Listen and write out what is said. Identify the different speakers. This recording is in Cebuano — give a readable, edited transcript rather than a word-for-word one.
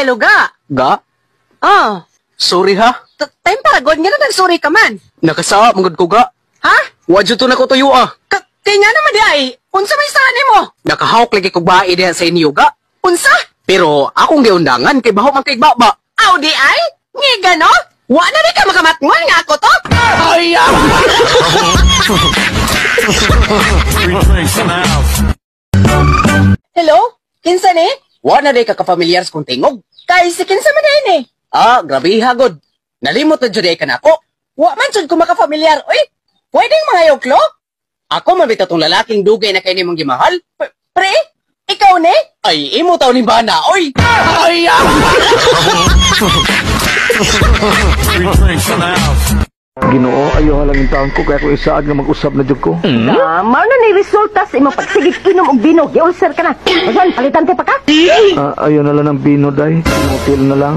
Speaker 1: Hello, ga.
Speaker 2: Ga?
Speaker 1: Oh,
Speaker 2: Sorry ha.
Speaker 1: Time para god nga na nagsorry ka man.
Speaker 2: Nakasaa man gud ko, ga.
Speaker 1: Ha?
Speaker 2: Wa jud to nako tuyo ah.
Speaker 1: Kay nga naman di ay, unsa may saan mo?
Speaker 2: Nakahawk lagi kog bae diha sa inyo, ga.
Speaker 1: Unsa?
Speaker 2: Pero akong giundangan kay baho man kay baba.
Speaker 1: Aw di ay? Ngiga no? Wa na di ka makamatngon nga ako to?
Speaker 2: Ay! Ah!
Speaker 3: Three drinks in the house.
Speaker 1: Hello? Kinsa ni?
Speaker 2: Wa na di ka kapamilyar sa kong tingog.
Speaker 1: Kay si kinsa man din eh.
Speaker 2: Ah, grabe hagod. Nalimot na jud ay ka nako.
Speaker 1: Wa man jud ko makafamilyar. Uy, pwedeng mga yoklo?
Speaker 2: Ako man bitaw tong lalaking dugay na kay nimong gimahal.
Speaker 1: Pre, ikaw ni?
Speaker 2: Ay, imo taw ni bana, oy. Ay! Ah!
Speaker 3: Three drinks in the house.
Speaker 4: Ginoo, ayaw lang yung taon ko kaya kung isaad nga mag-usab na jud ko.
Speaker 5: Ah, mao na ni resulta sa imong pagsigig inom og bino. Gi-ulcer ka na. Usan, palitan pa ka?
Speaker 4: Ah, ayaw na lang ng bino, day. Motil na lang.